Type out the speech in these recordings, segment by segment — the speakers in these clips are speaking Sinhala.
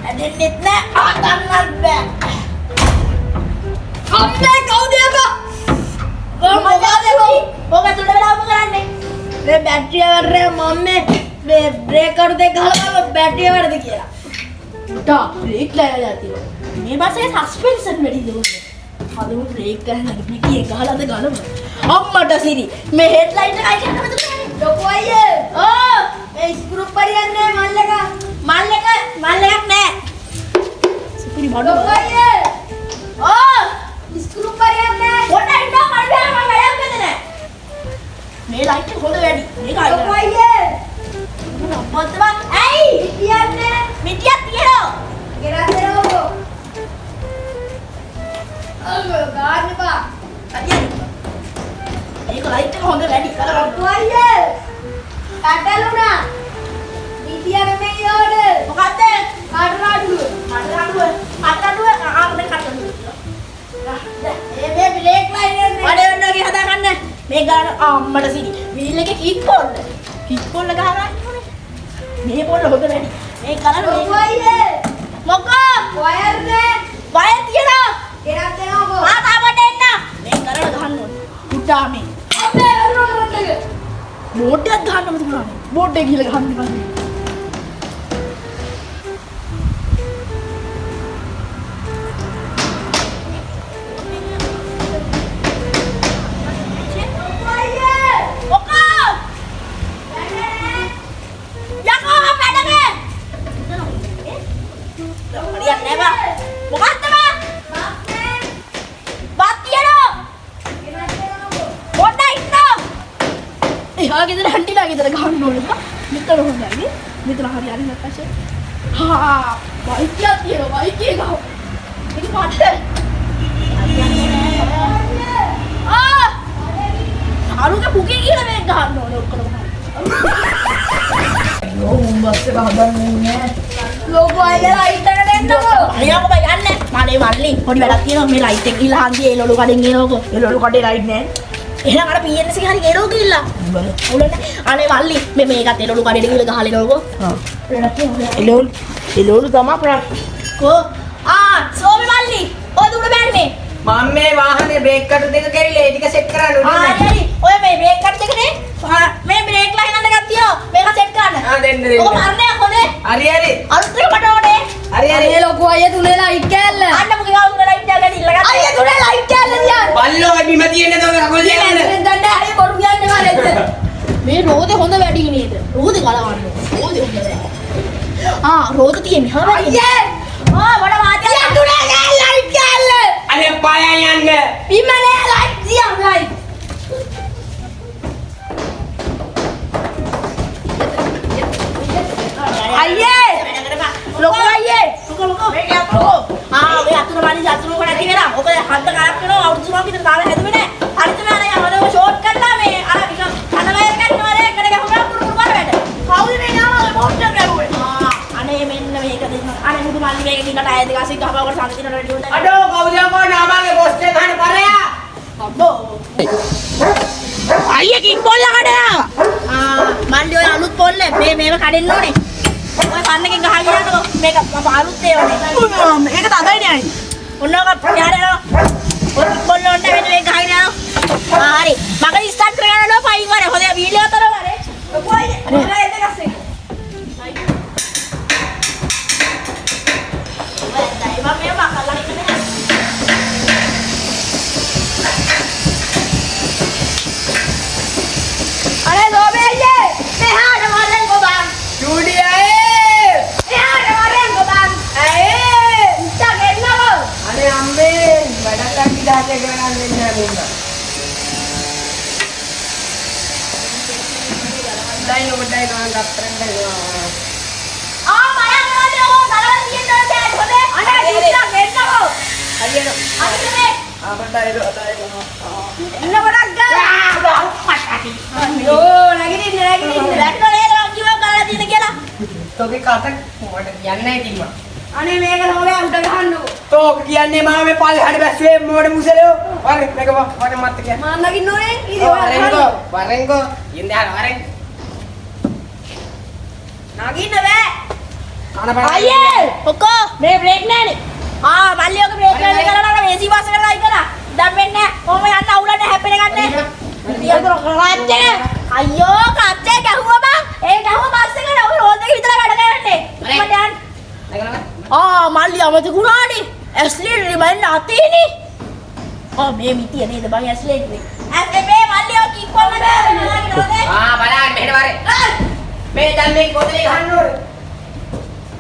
ඇදෙන්නෙත් නෑ හදන්නත් බෑ. අම්මේ කවුද යකෝ? මොකද ඔක තුඩ වෙලාවම කරන්නේ? මේ බැටරිය වැරේ මම මේ බ්‍රේක් අඩු දෙක ගහලා බලන්න බැටරිය වැරදි කියලා. උටා බ්‍රේක් ලෑලා තියෙනවා. මේ බස් එකේ සස්පෙන්ෂන් වැඩිද ඔන්න. හදමු බ්‍රේක් ගහන්න මිටියේ ගහලාද ගලමු. අම්මට සිරි මේ හෙඩ්ලයිට් එකයි කියන්න මෙතන. ලොකු අයියේ. ඔව් මේ ස්ක්‍රූ පරියන්නේ මල් එක මල් එක මල් එකක් නෑ. සුපිරි බඩු. ලොකු අයියේ. ඔව් ස්ක්‍රූ පරියන්නේ. පොඩ්ඩක් ඉන්න මල් බෑ මම වැඩක් මෙතන. මේ ලයිට් එක හොඳ වැඩි. මේක අයින් ලොකු අයියේ. අප්පත් බං. ඇයි මිටියන්නේ? මිටියක් තියෙනවා. ගෙනත් දෙනවකෝ. අල්ලෝ ගන්න බා. අදියන්. මේක ලයිට් එක හොඳ වැඩි. ලොකු අයියේ. පැටලුණා. මිටිය නෙමෙයි ඕනේ. මොකද්ද? කඩරාඩුව. කඩරාඩුව. කඩරාඩුව ආ මේ කඩරාඩුව. ඒ මේ බ්‍රේක් ලයින් එක අනේ ඔන්න ඔගේ හදා ගන්න. මේ ගාන අම්මට සිරි. වීල් එකේ කික් පොල්ල. කික් පොල්ල ගහ ගන්න ඕනේ. මේ පොල්ල හොඳ වැඩි. මේ ගලන මේ ලොකු අයියේ. මොකෝ? වයර් නෑ. වයර් තියෙනවා. ගෙනත් දෙනවකෝ. ආ තාමට එන්න. මේ ගලන ගහන්න ඕනේ. උඩා මේ. අම්මේ වැරුණා රොඩ් එක. බෝඩ් එකක් ගහන්නම තිබුණානේ. බෝඩ් එක ගිහලා ගහන්න එපා. මොකෝ? යකෝ පැඩගේ. හරියන්නේ නෑ බා. මොකක්ද බා? බත් තියෙනවා. පොඩ්ඩක් ඉන්න. එහා ගෙදර හැන්ටිලා ගෙදර ගහන්න ඕනේ බා. මෙතන හොඳයි. මෙතන හරි හරි නැත්නම් හා බයික් එකක් තියෙනවා. බයික් එක ගහමු. මේක පට්ට. ආ අරුගේ පුකේ කියලා මේක ගහන්න ඕනේ ඔක්කොම. අයියෝ උන් බස් එක හදන්නේ නෑ. ලොකු අයියා ලයිට් එක දෙන්නකෝ. අයියා කොහොමද යන්නේ? මලේ මල්ලි පොඩි වැඩක් තියෙනවා මේ ලයිට් එක ගිහලා හන්දියේ ඒ ලොලු කඩෙන් එනවකෝ. ඒ ලොලු කඩේ ලයිට් නෑ. එහෙනම් අර PNC හරි එනවකෝ ගිහලා. බලන්න. අවුල නෑ. අනේ මල්ලි මේ මේකත් ඒ ලොලු කඩේට ගිහලා ගහලා එනවකෝ. ආ. වැඩක් තියෙනවා. එලෝලු එලෝලු තමා ප්‍රක්. කෝ ආ සෝමි මල්ලි ඔය දුර බෑනේ. මම මේ වාහනේ බ්‍රේක් කටු දෙක කැරිලා ඒ ටික සෙට් කරන්න ආ උඩින්. හරි හරි. ඔය මේ බ්‍රේක් කට් දෙකනේ. මේ බ්‍රේක් ලයින් එකක් තියෙනවා. මේක සෙට් කරන්න. ආ දෙන්න දෙන්න. ඔක මරණයක් හොඳේ. හරි හරි. අලුත් එක මට ඕනේ. හරි හරි. අනේ ලොකු අයියා තුනේ ලයිට් කෑල්ල. අන්න මුගේ ගාව තුන ලයිට් එක ගැන ඉල්ලගත්තා. අයියා තුනේ ලයිට් කෑල්ල තියන්න. බල්ලෝ ඔය බිම තියෙන තෝ කකුල් තියන්න. මම දන්නේ අයියා බොරු කියන්න එපා නේද? මේ රෝදේ හොඳ වැඩි නේද? රෝදේ ගලවන්න. රෝදේ හොඳ වැඩි. ආ රෝද තියෙන්නේ හා වැඩි. අයියේ ආ මට වාතය අයියා තුනේ ලයිට් කෑල්ල. අනේ පායන් යන්න. බිම නෑ ලයිට් තියන්න ලයිට්. අයියේ ලොකු අයියේ ලොකු ලොකු මේක යකෝ. ආ ඔය අතුරු මල්ලි අතුරු කො නැති වෙලා. ඔක දැන් හන්ද කරක් වෙනවා අවුරුදු තුනක් විතර තාම හැදුවේ නෑ. හරි තමයි අර යමනව ෂෝට් කරලා මේ අර නිකන් කන වයර් ගන්නවා නේ එකට ගැහුවා කුරු කුරු කරා වැඩ. කවුද මේ නාම ඔය බෝට් එක ගැහුවේ? ආ අනේ මෙන්න මේක දෙන්න. අනේ මුදු මල්ලි මේක ගිහලා ටයර් දෙක අසින් ගහපුවා කොට සඳ දිනන රෙඩි වුණා. අඩෝ කවුද යකෝ නාමාගේ පොස්ට් එක ගහන පරයා. අම්බෝ අයියේ කික් බෝල් කඩනවා. ආ මල්ලි ඔය අලුත් පොල්ල මේ මේව කඩෙන්න ඕනේ. ඔය පන්න එකෙන් ගහගෙන යනකො මේක මම අලුත් ඒවානේ. මේක තදයි නේ අයියේ. ඔන්න ඔක යාර යනවා. ඔය කික් බෝල් වලට වෙන මේක ගහගෙන යනවා. ආ හරි. මග ස්ටාර්ට් කරගන්න ඕන පයින් වරේ. හොඳ වීල් එක අතර වරේ. ලොකු අයියා තුනේ එන්න ගස්සේ. ඔය ඇත්තයි මම මේව කල්ලා ඉන්න බෑ. අනේ සෝමි අයියේ මෙහාට වරෙන්කෝ බං. චූඩි අයේ. මෙහාට වරෙන්කෝ බං. අයේ. ඉස්සා ගෙන්නකෝ. අනේ අම්මේ වැඩක් අක්කි දාහක ගණන් දෙන්නේ නෑ මුන්නා. ඩයිනෝ ඩයිනෝ අංග අප්‍රෙන් ඩයිනෝ. ආ මලක් වලට ඔය ගලවලා තියෙන්න ඕනේ සෑන් හොඳේ. අනේ ඉස්සා ගෙන්නකෝ. හරියනවා. අනිත් මේ ආ මට ඩයිනෝ ඩයිනෝ. එන්න ගොඩක් ගාලා. අයියෝ නැගිටින්න නැගිටින්න. වැටුණා නේද මං කිව්වා ගලවලා තියෙන කියලා. තෝගේ කට මට කියන්නේ ඉතින් මං. අනේ මේක සෝමි උඩ ගහන්නකෝ. තෝක කියන්නේ මම මේ පල්ලෙහාට බැස්සුවේ මෝඩ මුසලෝ. වරෙන් මේක වරෙන් මත් කියන්න. මං නගින්න ඕනේ. ඉතින් ඔයා වරෙන්කෝ වරෙන්කෝ ඉන්දාන වරෙන්. නගින්න බෑ. කන බෑ. අයියේ ඔකෝ මේ බ්‍රේක් නෑනේ. ආ මල්ලි ඔක බ්‍රේක් නෑ කරලා අර ඒසී බස් එකට ලයි කරා. දැන් වෙන්නේ නෑ. කොහොම යන්න අවුලක් නෑ, හැප්පෙන එකක් නෑ. ඉතින් අර ක්ලච් එක. අයියෝ ක්ලච් එක ගැහුවා බං. ඒ ගැහුවා බස් එකට ඔය රෝඩ් එක විතර වැඩ කරන්නේ. මට යන්න. ආ මල්ලි අමතක වුණානේ. ඇස්ලි රිමයින්ඩ් අතේනේ. ආ මේ මිතිය නේද බං ඇස්ලි. ඇස් මේ මල්ලි ඔය කික් කරන්න බෑ. ආ බලන්න මෙහෙට වරේ. මේ දැන් මේ බෝතලේ ගහන්න ඕනේ.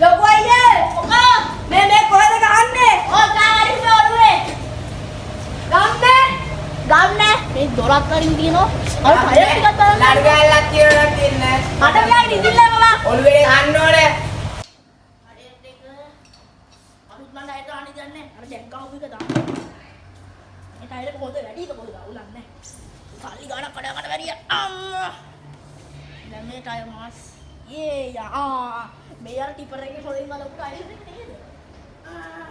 ලොකු අයියේ ඔකෝ මේ මේ කොහෙද ගහන්නේ? ඔය කාරි ඔළුවේ. ගම්නේ ගම්නේ මේ දොරක් අරින් තියෙනවා. අර ටයර් ටිකක් බලන්න. ලඩු කෑල්ලක් කියලා නම් තියන්නේ. මට මෙයා නිදිල්ල බබා. ඔළුවේ ගහන්න ඕනේ. අලුත් මං ටයර් ගන්න දන්නේ. අර ජැක් ගහපු එක දාන්න. මේ ටයර් එක හොඳ වැඩි එක පොඩි අවුලක් නැහැ. සල්ලි ගානක් කඩ කඩ වැඩිය. අම්මා. දැන් මේ ටයර් මාස්. යේ යා ආ මේ අර ටිපර් එකේ හොලින් බලපු ටයර් එක නේද? ආ.